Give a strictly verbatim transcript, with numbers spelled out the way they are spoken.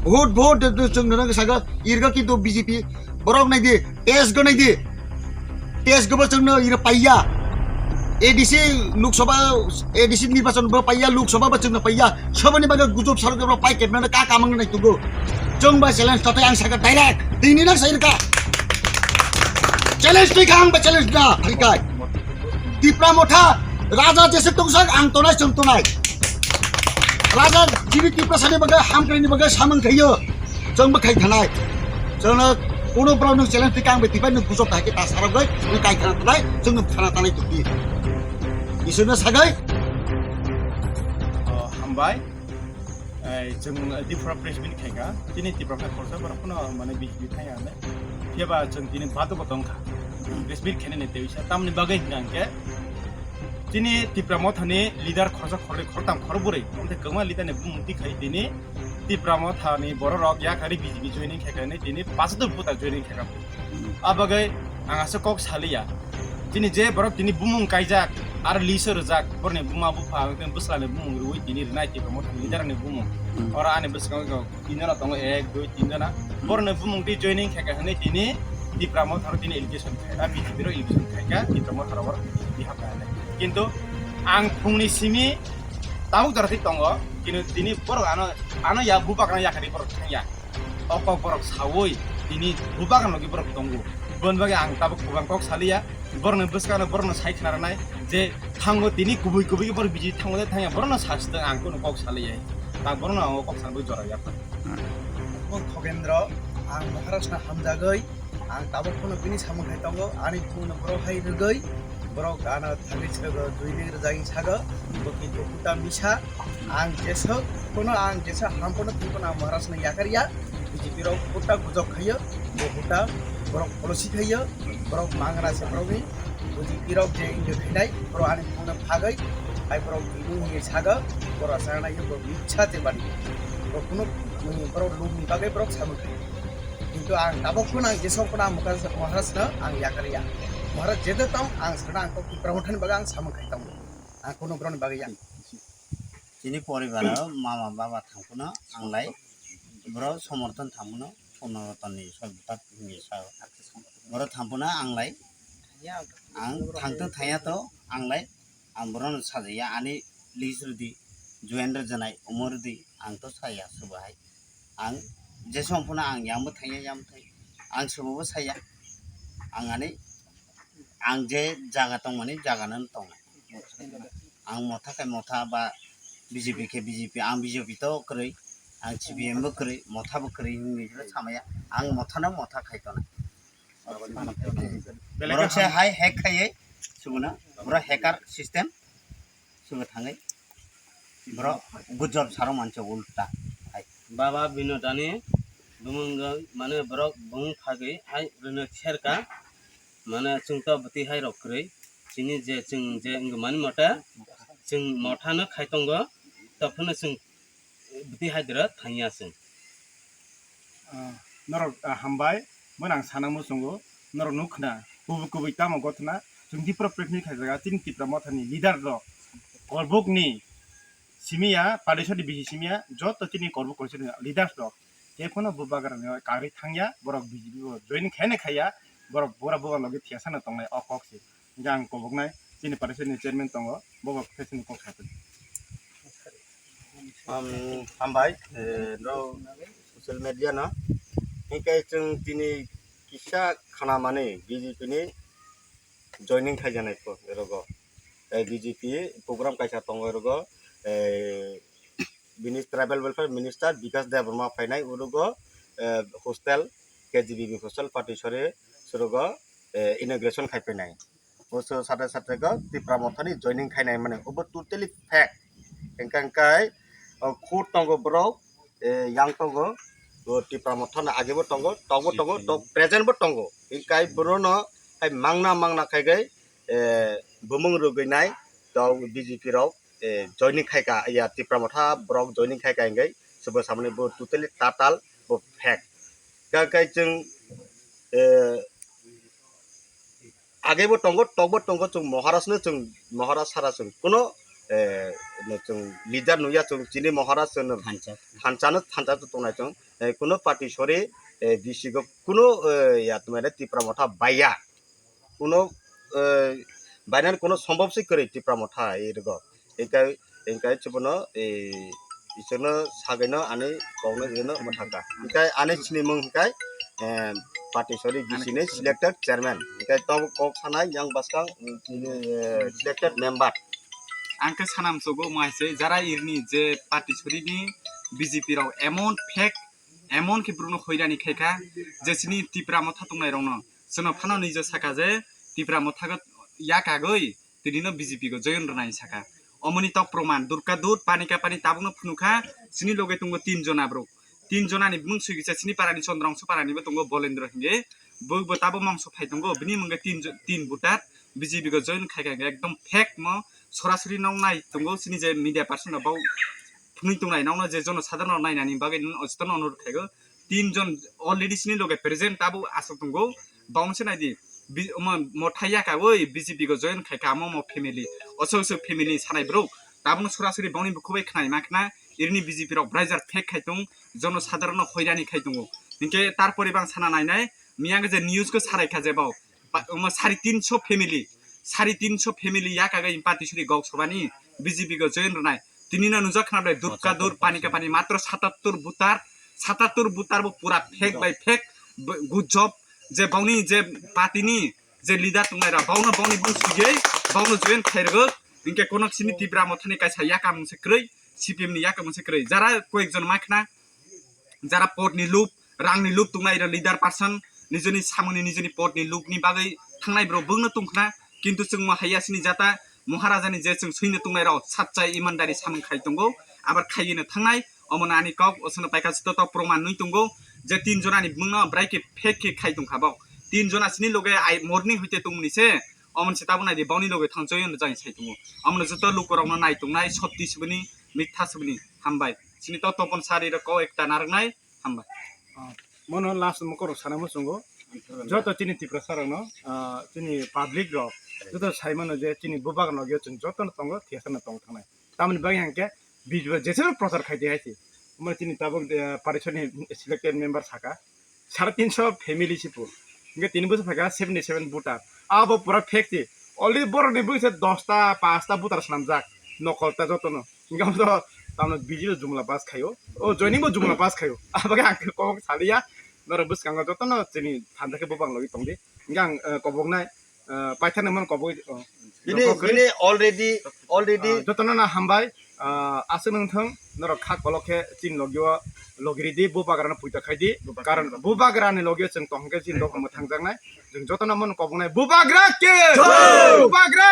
Vote, vote, de, de, chwng nono saka, irga kintu B J P, borok nai di, test go nai di. Test go bo chwngno iro paiya. A D C Lok Sabha, A D C nirbachon bo paiya, Lok Sabha bo chwngno paiya. Saboni bagwi gujup sarok borok pai kepnano ka kamang nai tugo. Chwng ba challenge totai ang saka direct. Tini nang sa irka. Challenge twi kha ang ba challenge na. Harikai. Tipra Motha, Raja jeswk tongsak ang tonai chwng tonai. Raja jini Tipra sani bagwi hamkrai ni bagwi samung khayo. Chwng bo khai thanai. Chwngno kuno borok nwng challenge twi kang bai tibai nwng gujok thai khe ta sarok bai nwng kai thana tanai chwng nwng thana tanai tukdi. Isurno sagai. Oh, hambai. Ei, chwng Dipra press meet khaikha. Tini Tipra phai khorsa borok phano mane B J P thai ane. Phiya ba chwng tini batok bo tongkha. Press meet khainani tei wisa tamni bagwi hwnkha hwnkhe. Tini Tipra Mothani leader khorsa khorwi khortam khorbwrwi. Omthe kwbangma leader ni bumung twi khai tini Tipra Mothani bororok yakarwi B J P joining khaikha hinwi tini pasadur buta joining khaikha. A bagwi ang aswk kok saliya. Tini je borok tini bumung kaijak, aro list o rwjak, borokni buma bupha, tini bwsla ni bumung rwui tini rwnai Tipra Motha ni leader ni bumung. Oro ani bwskango tini jona tongo, ek, dui, tin jona. Borokni bumung twi joining khaikha hinwi tini Tipra Motha ro tini allegation khaikha, B J P ro allegation khaikha, Tipra Motha ro borok tini hapkha hinwi. Kintu ang phungni simi tabuk jora thik tongo, kintu tini borok ano, ano ya bubagra yakarwi borok thangya. O kok borok saui tini bubagra logi borok tongo. Boni bagwi ang tabuk kubang kok saliya. Borokni bwskano borokno sai khna rwnai je thango tini kubui kubui borok biji thango de thangya borokno sasitwng ang kuno kok saliya. Ta borokno ang o kok sanwi jora yapha. Bo Khogendro, ang Maharashtra hamjagwi, ang tabuk phano bini samung khai tongo, ani phone no borok hai rwgwi, borok ano thangwi srogo, dui ring rwjagwi sago, bo kintu kuta misa, ang jesok phano, ang jesa ham phano thwi phano ang Maharashtra no yakarya, B J P rok kuta gujok khayo, bo kuta borok policy khayo, borok mangra se borokni, buji irok je injo khainai, borok ani phone phagwi, hai borok tini hinwi sago, borok sana yo borok micha te bani. Borok kuno, borok lubni bagwi borok samung khai. Kintu ang tabok phano ang jesok phano ang Maharaj, Maharaj no ang yakarya. Maharaj jede tong ang sana ang kok Tipra Mothani bagwi ang samung khai tongo. Ang kuno borokni bagwi ya. Chini poribaro mama baba thangphano ang lai boro somorthon thangphano Purno Rotonni soi bwtak hinwi sao. Boro thangphano ang lai ang thangtwng thangya to ang lai ang borono sajaya ani list rwdi join rwjanai omo rwdi ang to saya swbo hai. Ang jesong phano ang yangbo thangya yangbo thangya ang swbo bo saya ang ani ang je jaga tongmani jaga no tongnai. Ang motha khe motha ba B J P khe B J P, ang B J P to kwrwi, ang C P M bo kwrwi, motha bo kwrwi hinwi samaya. Ang motha no motha khai tongnai. Borok se hai hack khaiwi suguna, borok hacker system sugu thangwi borok gujor saro manse ulta hai. Baba Binodani bumung mane borok bung phagwi hai rwno kherka. Mane chwng to bwtwi hai rok kwrwi. Chini je chwng je wngmani mote chwng motha no khai tongo. Tophano chwng bwtwi hai dwra thangya chwng. Ah, norok, ah, hambai, bo nang sana muchungo, norok nuk khna, kubui kubui tamo gothna, chwng Dipra press meet khaijak, chini Tipra Mothani leader rok, korbuk ni simiya, padisodi bisi simiya, joto chini korbuk koisini leaders rok, khe phano bubagra ni kagwi thangya, borok B J P bo join khaina khaiya, borok bura bubagra logi thiyasa no tongnai o kok se. Hingke ang koboknai chini parishad ni chairman tongo, bo bo khe chini kok sakhe. Am, hambai, eh, no social media no. Hingke chwng tini kisa khana mani B J P ni joining khaijanai po rogo. Eh, B J P program kaisa tongo rogo. Eh, bini tribal welfare minister Bikas Debbarma phainai urogo, eh, hostel, K G B B hostel Patisori surogo, eh, inauguration khai phainai. Oso sate sate go Tipra Mothani joining khainai mane, obo totally fake. Hingkha hingkai, o, khur tongo borok, eh, yang tongo, o, Tipra Mothani agebo tongo, tokbo tongo, tok present bo tongo. Hingkai borono hai mangna mangna khaigai, eh, bumung rwgwinai, tok B J P rok, eh, joining khaika, ya, Tipra Motha borok joining khaika hingkai, sobo samani bo totally tatal, bo fake. Ka kai chwng, eh, agebo tongo, tokbo tongo, chwng Maharaj no chwng, Maharaj sara chwng, kuno eh, no chwng leader nungya chwng chini Maharaj chwng no thansa, thansa no thansa tongnai chwng, eh, kuno party sori, eh, bisigo kuno, eh, ya tongmani Tipra Motha baiya. Kuno, eh, bainani kuno sombhob se kwrwi Tipra Motha e rwgo. Hinkhe, hinkhe chubono, eh, Iswrno sagwino ani kokno rwino mwthangkha. Hinkhe ani sinimung hinkhe, eh, Patisori G C ni selected chairman. Hinkhe tabuk kok sanai yang bwskang, eh, selected member. Ang khe sanam sogo maise jara irni je Patisori ni B J P rok emon fake, emon khe borokno hoirani khaikha je chini Tipra Motha tongnai rokno. Chwngno phano nijo saka je Tipra Motha yakagwi tinino B J P go join rwnai saka. Omoni tok proman, durka dur, pani ka pani tabukno phunukha, chini loge tongo tin jona borok. Tin jonani bumung sui kisa chini parani Chondrongso paranibo tongo Bolendro hinwi. Bo, bo tabo mongso phai tongo, bini mungge tin jo-, tin voter B J P go join khai khai ekdom fake mo, sorasori nok nai tongo, chini je media person rok bo phunui tongnai nokno je jono sadharno nainani bagwi nini ojotono onurot khaigo. Tin jon already chini loge present tabuk aswk tongo. Bongse naidi, bi-, omo Motha yakagwi B J P go join khaikha, amo omo family, osok osok family sanai borok. Tabukno sorasori bongni bukhuk bai khnai ma khna, irini B J P rok braijak fake khai tong, jono sadharno hoirani khai tongo. Hinkhe tarpore bang sana nainai, miyang je news ko sarai kha je bo. Pa-, omo sari tinso family, sari tinso family yakagwi Patisori Gok Sobhani B J P go join rwnai. Tinino nujak khna ble durka dur, pani ka pani, matro satattor voter, satattor voter bo pura fake bai fake, b-, gujob, je bongni je party ni je leader tongnai ra, bongno bongni bung sugei, bongno join khairgo, hinkhe kono sini Tipra Mothani kaisa yakamung se kwrwi, C P M ni yakamung se kwrwi. Jara koyek jon ma khna, jara podni lub, rangni lub tongnai rok leader person, nijoni samungni nijoni podni lubni bagwi thangnai borok bwngno tongkhna, kintu chwng mo haiya sini jata Maharajani je chwng swino tongnai rok sachai imandari samung khai tongo, abar khaiwino thangnai, omono ani kok osano paikha joto tok proman nwi tongo, je tin jonani bwngno bwrai khe fake khe khai tongkha bo, tin jona sini loge ai morning hoite tongmani se, omoni se tabuk naidi boni loge thang joyonno jani sai tongo, omono joto lukurokno nai tongnai sotti sibini, mitha sibini, hambai. Sini to topon sari rok ko ekta narwknai, hambai. Ah, mono last mokoro sana muchungo. Joto chini Tiprasa rokno, ah, chini public rok, joto sai mano je chini bubagra logio chwng joto no tongo, thiyasa no tong thangnai. Tamoni bagwi hangke video jesero prochar khai di hai si. Omo chini tabuk, eh, Patisori ni selected member saka. Sare tinso family si po. Hingke tini bwswk phaikha seventy seven voter. Abo pura fake si. Already borok ni bwkhe dosta, pasta voter swnamjak. Nokol ta jotono. Hingke abo to tamno B J P jumla pass khaio. O joining bo jumla pass khaio. Abo khe ang kok saliya. Norok bwskango jotono chini thansa khe bubang logi tongdi. Hingke ang, eh, koboknai, eh, paithakni mon kobok, oh, bini, kok khe bini already, already. Ah, jotono na hambai. Ah, aswk nung thung, norok kha kolok khe chini logio logiri di, bubagrano puito khai di. Bubagra. Karon bubagrani logio chwng tong hwnkhe chini dopha mwthangjaknai. Chwng jotono mano koboknai bubagra ke! Jai! Bubagra